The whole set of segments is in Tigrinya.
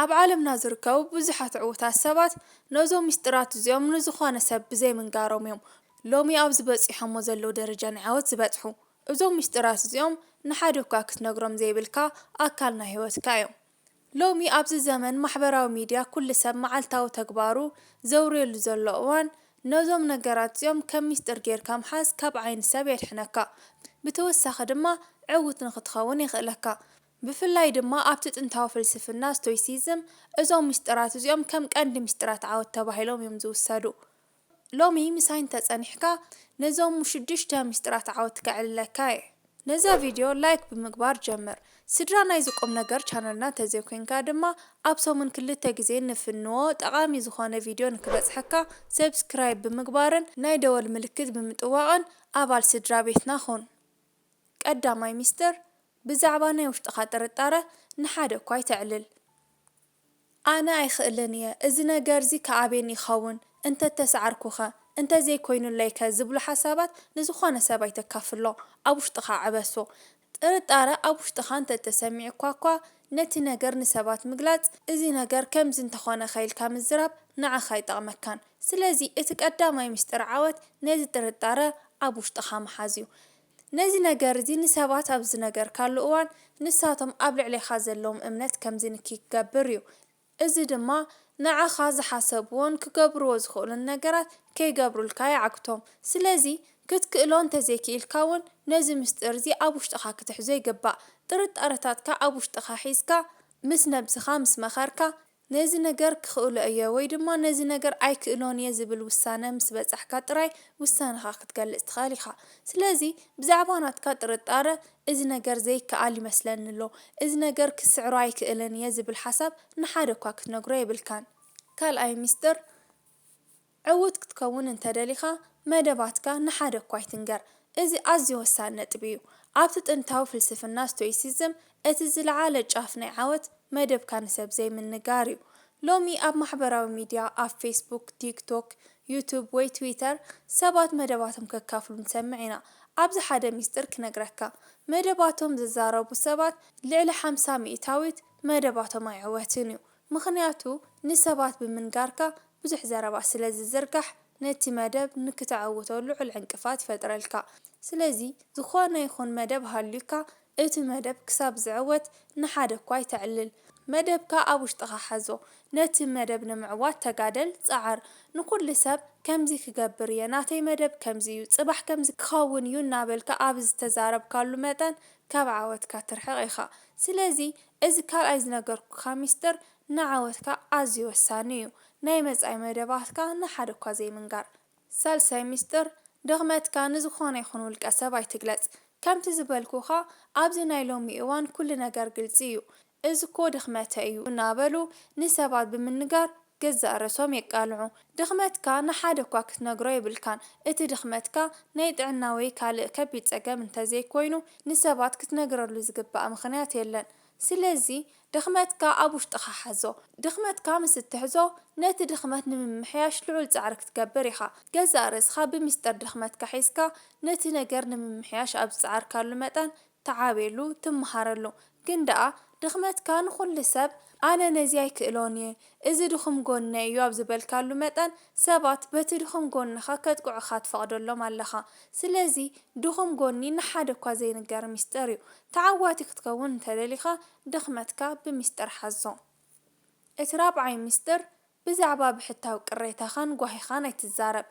ኣብ ዓለምና ዝርከቡ ብዙሓት ዕዉታት ሰባት ነዞም ምስጢራት እዚኦም ንዝኾነ ሰብ ብዘይምንጋሮም እዮም ሎሚ ኣብዚ በጺሖሞ ዘለዉ ደረጃ ናይ ዓወት ዝበጽሑ። እዞም ምስጢራት እዚኦም ንሓደ እኳ ክትነግሮም ዘይብልካ ኣካል ናይ ህይወትካ እዮም። ሎሚ ኣብዚ ዘመን ማሕበራዊ ሚድያ ኩሉ ሰብ መዓልታዊ ተግባሩ ዘውርየሉ ዘሎ እዋን፣ ነዞም ነገራት እዚኦም ከም ሚስጥር ጌርካ ምሓዝ ካብ ዓይኒ ሰብ የድሕነካ። ብተወሳኺ ድማ ዕዉት ንኽትኸውን የኽእለካ። ብፍላይ ድማ ኣብቲ ጥንታዊ ፍልስፍና ስቶይሲዝም እዞም ምስጢራት እዚኦም ከም ቀንዲ ምስጢራት ዓወት ተባሂሎም እዮም ዝውሰዱ። ሎሚ ምሳይ እንተጸኒሕካ ነዞም ሽዱሽተ ምስጢራት ዓወት ከዕልለካ እየ። ነዛ ቪድዮ ላይክ ብምግባር ጀምር። ስድራ ናይዚ ቁም ነገር ቻነልና ተዘይኮይንካ ድማ ኣብ ሰሙን ክልተ ግዜ ንፍንዎ ጠቓሚ ዝኾነ ቪድዮ ንክበጽሐካ ሰብስክራይብ ብምግባርን ናይ ደወል ምልክት ብምጥዋቕን ኣባል ስድራ ቤትና ኹን። ቀዳማይ ሚስጥር፣ ብዛዕባ ናይ ውሽጥኻ ጥርጣረ ንሓደ እኳ ኣይተዕልል። ኣነ ኣይኽእልን እየ፣ እዚ ነገርዚ ክኣብየኒ ይኸውን፣ እንተተሳዓርኩኸ፣ እንተዘይኮይኑለይከ ዝብሉ ሓሳባት ንዝኾነ ሰብ ኣይተካፍሎ፣ ኣብ ውሽጥኻ ዕበሶ። ጥርጣረ ኣብ ውሽጥኻ እንተተሰሚዑኳ እኳ፣ ነቲ ነገር ንሰባት ምግላጽ፣ እዚ ነገር ከምዚ እንተኾነኸ ኢልካ ምዝራብ ንዓኻ ኣይጠቕመካን። ስለዚ እቲ ቀዳማይ ምስጢር ዓወት ነዚ ጥርጣረ ኣብ ውሽጥኻ ምሓዝ እዩ። ነዚ ነገር እዚ ንሰባት ኣብ ዝነገርካሉ እዋን፣ ንሳቶም ኣብ ልዕሌኻ ዘለዎም እምነት ከም ዝንኪ ክገብር እዩ። እዚ ድማ ንዓኻ ዝሓሰብዎን ክገብርዎ ዝኽእሉን ነገራት ከይገብሩልካ ይዓግቶም። ስለዚ ክትክእሎ እንተዘይክኢልካ እውን ነዚ ምስጢር እዚ ኣብ ውሽጥኻ ክትሕዞ ይግባእ። ጥርጣረታትካ ኣብ ውሽጥኻ ሒዝካ ምስ ነብስኻ ምስ መኸርካ፣ ነዚ ነገር ክኽእሎ እየ ወይ ድማ ነዚ ነገር ኣይክእሎን እየ ዝብል ውሳነ ምስ በጻሕካ ጥራይ ውሳነኻ ክትገልጽ ትኽእል ኢኻ። ስለዚ ብዛዕባ ናትካ ጥርጣረ፣ እዚ ነገር ዘይከኣል ይመስለኒ ኣሎ፣ እዚ ነገር ክስዕሮ ኣይክእልን እየ ዝብል ሓሳብ ንሓደ እኳ ክትነግሮ የብልካን። ካልኣይ ሚስጥር፣ ዕዉት ክትከውን እንተደሊኻ መደባትካ ንሓደ እኳ ኣይትንገር። እዚ ኣዝዩ ወሳኒ ነጥቢ እዩ። ኣብቲ ጥንታዊ ፍልስፍና ስቶይሲዝም እቲ ዝለዓለ ጫፍ ናይ ዓወት መደብካ ንሰብ ዘይምንጋር እዩ። ሎሚ ኣብ ማሕበራዊ ሚድያ፣ ኣብ ፌስቡክ፣ ቲክቶክ፣ ዩቱብ ወይ ትዊተር ሰባት መደባቶም ከካፍሉ ንሰምዕ ኢና። ኣብዚ ሓደ ሚስጥር ክነግረካ። መደባቶም ዝዛረቡ ሰባት ልዕሊ ሓምሳ ሚእታዊት መደባቶም ኣይዕወትን እዩ። ምኽንያቱ ንሰባት ብምንጋርካ ብዙሕ ዘረባ ስለ ዝዝርጋሕ ነቲ መደብ ንክተዕውቶ ልዑል ዕንቅፋት ይፈጥረልካ። ስለዚ ዝኾነ ይኹን መደብ ሃልዩካ እቲ መደብ ክሳብ ዝዕወት ንሓደ እኳ ኣይተዕልል። መደብካ ኣብ ውሽጥኻ ሓዞ። ነቲ መደብ ንምዕዋት ተጋደል፣ ጸዓር። ንኹሉ ሰብ ከምዚ ክገብር እየ፣ ናተይ መደብ ከምዚ እዩ፣ ጽባሕ ከምዚ ክኸውን እዩ እናበልካ ኣብ ዝተዛረብካሉ መጠን ካብ ዓወትካ ትርሕቕ ኢኻ። ስለዚ እዚ ካልኣይ ዝነገርኩኻ ሚስጥር ንዓወትካ ኣዝዩ ወሳኒ እዩ። ናይ መጻኢ መደባትካ ንሓደ እኳ ዘይምንጋር። ሳልሳይ ሚስጥር፣ ድኽመትካ ንዝኾነ ይኹን ውልቀ ሰብ ኣይትግለጽ። ከምቲ ዝበልኩኻ፣ ኣብዚ ናይ ሎሚ እዋን ኩሉ ነገር ግልጺ እዩ። እዚ እኮ ድኽመተይ እዩ እናበሉ ንሰባት ብምንጋር ገዛእ ርእሶም የቃልዑ። ድኽመትካ ንሓደ እኳ ክትነግሮ የብልካን። እቲ ድኽመትካ ናይ ጥዕና ወይ ካልእ ከቢድ ጸገም እንተዘይኮይኑ፣ ንሰባት ክትነግረሉ ዝግባእ ምኽንያት የለን። ስለዚ ድኽመትካ ኣብ ውሽጥኻ ሓዞ። ድኽመትካ ምስ እትሕዞ፣ ነቲ ድኽመት ንምምሕያሽ ልዑል ጻዕሪ ክትገብር ኢኻ። ገዛእ ርእስኻ ብምስጢር ድኽመትካ ሒዝካ፣ ነቲ ነገር ንምምሕያሽ ኣብ ዝጸዓርካሉ መጠን፣ ትዓብየሉ፣ ትመሃረሉ። ግን ደኣ ድኽመትካ ንኹሉ ሰብ፣ "ኣነ ነዚ ኣይክእሎን እየ፣ እዚ ድኹም ጎነይ እዩ" ኣብ ዝበልካሉ መጠን፣ ሰባት በቲ ድኹም ጎንኻ ከጥቅዑኻ ትፈቕደሎም ኣለኻ። ስለዚ ድኹም ጎኒ ንሓደ እኳ ዘይንገር ሚስጥር እዩ። ተዓዋቲ ክትከውን እንተደሊኻ፣ ድኽመትካ ብሚስጥር ሓዞ። እቲ ራብዓይ ሚስጥር፣ ብዛዕባ ብሕታዊ ቅሬታኻን ጓሂኻን ኣይትዛረብ።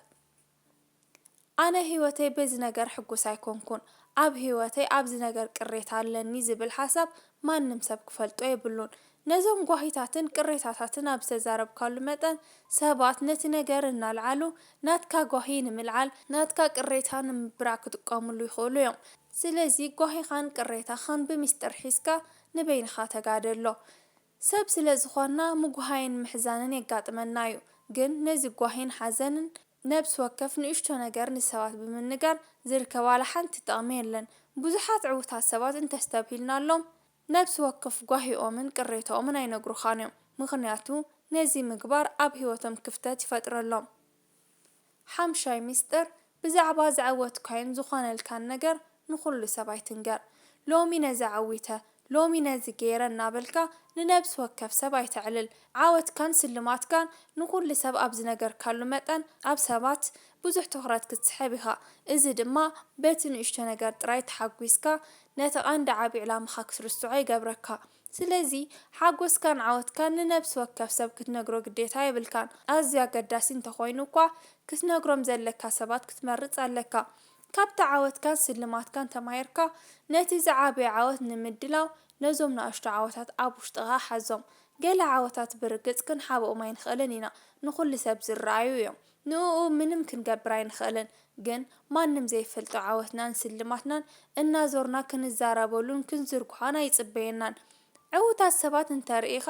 ኣነ ህይወተይ በዚ ነገር ሕጉስ ኣይኮንኩን፣ ኣብ ህይወተይ ኣብዚ ነገር ቅሬታ ኣለኒ ዝብል ሓሳብ ማንም ሰብ ክፈልጦ የብሉን። ነዞም ጓሂታትን ቅሬታታትን ኣብ ዝተዛረብካሉ መጠን፣ ሰባት ነቲ ነገር እናልዓሉ ናትካ ጓሂ ንምልዓል፣ ናትካ ቅሬታ ንምብራዕ ክጥቀምሉ ይኽእሉ እዮም። ስለዚ ጓሂኻን ቅሬታኻን ብሚስጥር ሒዝካ ንበይንኻ ተጋደሎ። ሰብ ስለ ዝኾንና ምጉሃይን ምሕዛንን የጋጥመና እዩ። ግን ነዚ ጓሂን ሓዘንን ነብሲ ወከፍ ንእሽቶ ነገር ንሰባት ብምንጋር ዝርከብ ዋላ ሓንቲ ጥቕሚ የለን። ብዙሓት ዕዉታት ሰባት እንተስተብሂልናሎም ነብሲ ወከፍ ጓሂኦምን ቅሬታኦምን ኣይነግሩኻን እዮም። ምኽንያቱ ነዚ ምግባር ኣብ ህይወቶም ክፍተት ይፈጥረሎም። ሓምሻይ ሚስጥር፣ ብዛዕባ ዘዐወትካዮን ዝኾነልካን ነገር ንኹሉ ሰብ ኣይትንገር። ሎሚ ነዚ ዓዊተ፣ ሎሚ ነዚ ገይረ እናበልካ ንነብሲ ወከፍ ሰብ ኣይተዕልል። ዓወትካን ስልማትካን ንኹሉ ሰብ ኣብ ዝነገርካሉ መጠን፣ ኣብ ሰባት ብዙሕ ትኹረት ክትስሕብ ኢኻ። እዚ ድማ በቲ ንእሽቶ ነገር ጥራይ ተሓጒስካ ነቲ ቀንዲ ዓቢ ዕላማኻ ክትርስዖ ይገብረካ። ስለዚ ሓጎስካን ዓወትካን ንነብሲ ወከፍ ሰብ ክትነግሮ ግዴታ የብልካን። ኣዝዩ ኣገዳሲ እንተኾይኑ እኳ ክትነግሮም ዘለካ ሰባት ክትመርጽ ኣለካ። ካብቲ ዓወትካን ስልማትካን ተማሂርካ ነቲ ዝዓበየ ዓወት ንምድላው ነዞም ንኣሽቱ ዓወታት ኣብ ውሽጥኻ ሓዞም። ገለ ዓወታት ብርግጽ ክንሓብኦም ኣይንኽእልን ኢና፣ ንኹሉ ሰብ ዝረኣዩ እዮም። ንእኡ ምንም ክንገብር ኣይንኽእልን፣ ግን ማንም ዘይፈልጦ ዓወትናን ስልማትናን እናዞርና ክንዛረበሉን ክንዝርግሖን ኣይጽበየናን። ዕዉታት ሰባት እንተርኢኻ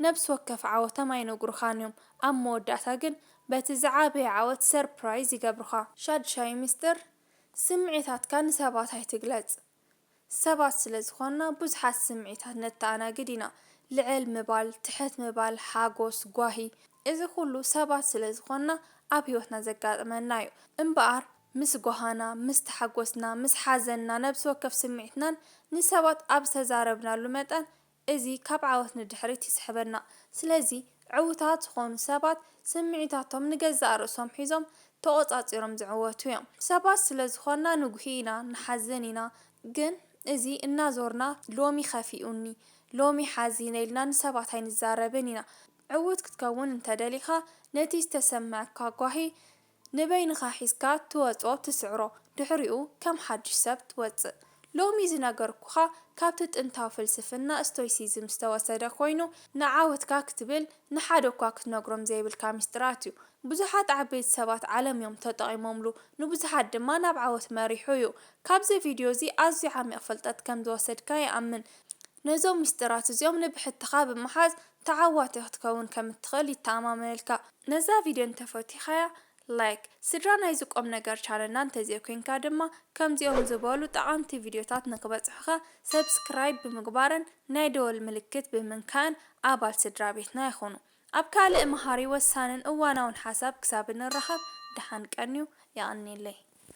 ነብሲ ወከፍ ዓወቶም ኣይነግሩኻን እዮም። ኣብ መወዳእታ ግን በቲ ዝዓበየ ዓወት ሰርፕራይዝ ይገብሩኻ። ሻድሻይ ሚስጥር፣ ስምዒታትካ ንሰባት ኣይትግለጽ። ሰባት ስለ ዝኾንና ብዙሓት ስምዒታት ነተኣናግድ ኢና። ልዕል ምባል፣ ትሕት ምባል፣ ሓጎስ፣ ጓሂ፣ እዚ ኩሉ ሰባት ስለ ዝኾንና ኣብ ህይወትና ዘጋጥመና እዩ። እምበኣር ምስ ጓሃና፣ ምስ ተሓጎስና፣ ምስ ሓዘንና፣ ነብሲ ወከፍ ስምዒትናን ንሰባት ኣብ ዝተዛረብናሉ መጠን እዚ ካብ ዓወት ንድሕሪት ይስሕበና። ስለዚ ዕዉታት ዝኾኑ ሰባት ስምዒታቶም ንገዛእ ርእሶም ሒዞም ተቖጻጺሮም ዝዕወቱ እዮም። ሰባት ስለ ዝኾንና ንጉሂ ኢና፣ ንሓዝን ኢና፣ ግን እዚ እናዞርና ሎሚ ከፊኡኒ፣ ሎሚ ሓዚነ ኢልና ንሰባት ኣይንዛረብን ኢና። ዕዉት ክትከውን እንተደሊኻ ነቲ ዝተሰምዐካ ጓሂ ንበይንኻ ሒዝካ ትወጾ ትስዕሮ፣ ድሕሪኡ ከም ሓድሽ ሰብ ትወጽእ። ሎሚ ዝነገርኩኻ ካብቲ ጥንታዊ ፍልስፍና ስቶይሲዝም ዝተወሰደ ኮይኑ ንዓወትካ ክትብል ንሓደ እኳ ክትነግሮም ዘይብልካ ሚስጥራት እዩ። ብዙሓት ዓበይቲ ሰባት ዓለም እዮም ተጠቒሞምሉ፣ ንብዙሓት ድማ ናብ ዓወት መሪሑ እዩ። ካብዚ ቪድዮ እዚ ኣዝዩ ዓሚቕ ፍልጠት ከም ዝወሰድካ ይኣምን። ነዞም ሚስጥራት እዚኦም ንብሕትኻ ብምሓዝ ተዓዋቲ ክትከውን ከም እትኽእል ይተኣማመነልካ። ነዛ ቪድዮ እንተፈቲኻያ ላይክ፣ ስድራ ናይዚ ቁም ነገር ቻነልና እንተዘይኮይንካ ድማ ከምዚኦም ዝበሉ ጠቓምቲ ቪድዮታት ንክበጽሑኻ ሰብስክራይብ ብምግባርን ናይ ደወል ምልክት ብምንካእን ኣባል ስድራ ቤትና ይኹኑ። ኣብ ካልእ መሃሪ ወሳንን እዋናውን ሓሳብ ክሳብ እንራኸብ ደሓን ቀንዩ። የቐንየለይ።